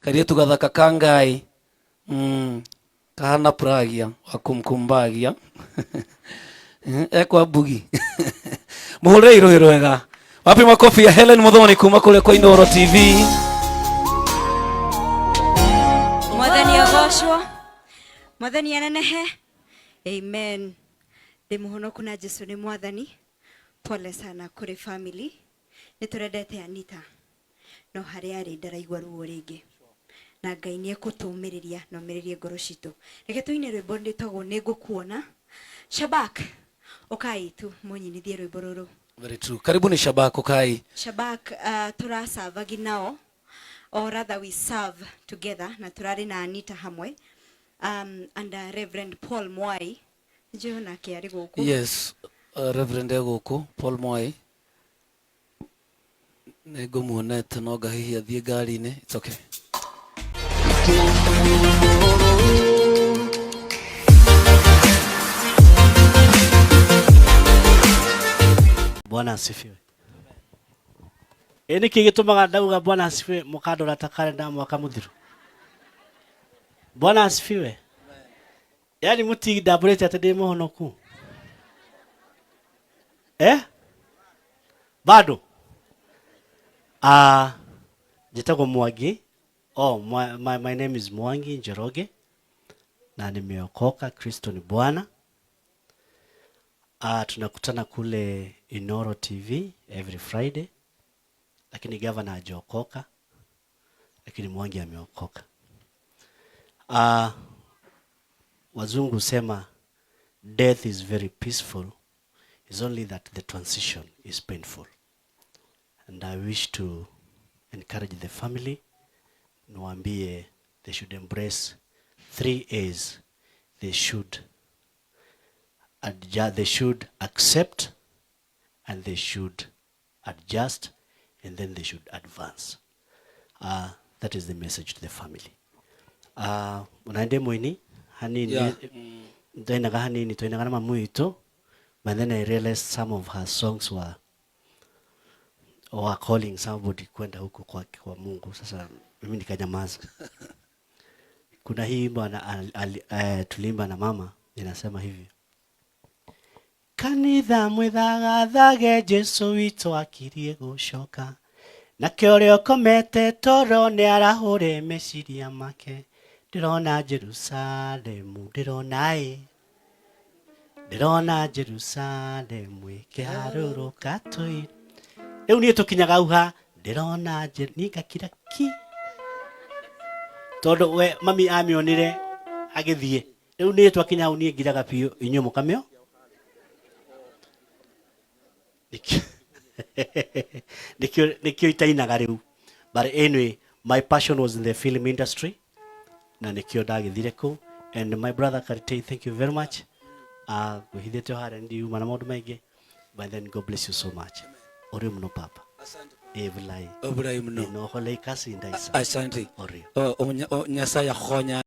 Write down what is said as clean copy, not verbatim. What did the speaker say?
Kairĩtu gathaka ka Ngai. Kahana Pragia wa kumkumbagia. Ekwa mbugi. Muhũrĩre irũĩ rwega. Wapi makofi ya Helen Muthoni kuma kũrĩa kwa Inooro TV. Mwathani agocwo, Mwathani anenehe. Amen. Ndĩ mũhonoku na Jesu nĩ Mwathani. Pole sana kũrĩ family. Nĩ tũrendete Anita no harĩa arĩ ndaraigua ruo rĩngĩ na Ngai nĩ ekũtũmĩrĩria na omĩrĩrie ngoro citũ. Reke tũine rwĩmbo rwĩtagwo nĩ ngũkuona. Shabak, ũkai tu mũnyinithie rwĩmbo rũrũ. Very true. Karibuni Shabak, ukai. Shabak, tũracavagi nao or rather we serve together na tũrarĩ na Anita hamwe and Reverend Paul Mwai njũĩ onake arĩ gũkũ. Yes, Reverend e gũkũ, Paul Mwai. Nĩ ngũmuonete no ngahihi athiĩ ngari-inĩ. It's okay. Bwana asifiwe. Ĩ nĩkĩ gĩtũmaga ndauga Bwana asifiwe mũkandora ta karenda mwaka mũthiru? Bwana asifiwe. Yaani mũtindambũrĩte atĩ ndĩ mũhonoku. Eh? Bado? Ah, njĩtagwo Mwangi. Oh, my name is Mwangi Njoroge na nimeokoka, Kristo ni Bwana. Ah, tunakutana kule Inoro TV every Friday, lakini gavana hajaokoka, lakini Mwangi ameokoka. Ah, wazungu husema death is very peaceful, it's only that the transition is painful. And I wish to encourage the family, niwaambie they should embrace 3 A's. They should adjust, they should accept, and they should adjust, and then they should advance. That is the message to the family. Unaende mwini hanini. Twainaga hanini, twainaga na mamu witũ, but then I realized some of her songs were calling somebody kwenda huko kwa Mungu. Sasa mimi nikanyamaza. Kuna hii wimbo tuliimba na mama, inasema hivi: Kanitha mwithagathage Jesu witũ akirie gũcoka, nake ũrĩa ũkomete toro nĩarahũre meciria make. Ndĩrona Jerusalemu, ndĩrona ĩ, ndĩrona Jerusalemu ĩkĩharũrũka tũi. Rĩu niĩ tũkinyaga hau ha ndĩrona niĩ ngakira ki, tondũ we mami amĩonire agĩthiĩ. Rĩu niĩ twakinya hau niĩ ngiraga biũ, inyuĩ mũkamĩo. Nĩkĩo itainaga rĩu. But anyway, my passion was in the film industry, na nĩkĩo ndagĩthire kũu. And my brother Karitei, thank you very much. Ngwĩhithĩte o harĩa ndiuma na maũndũ maingĩ, but then God bless you so much. Ũrĩ mũno papa. Obulai. Obulai mũno. No hole ikasi ndaisa. Asante. Orio. Nyasaye akhonya.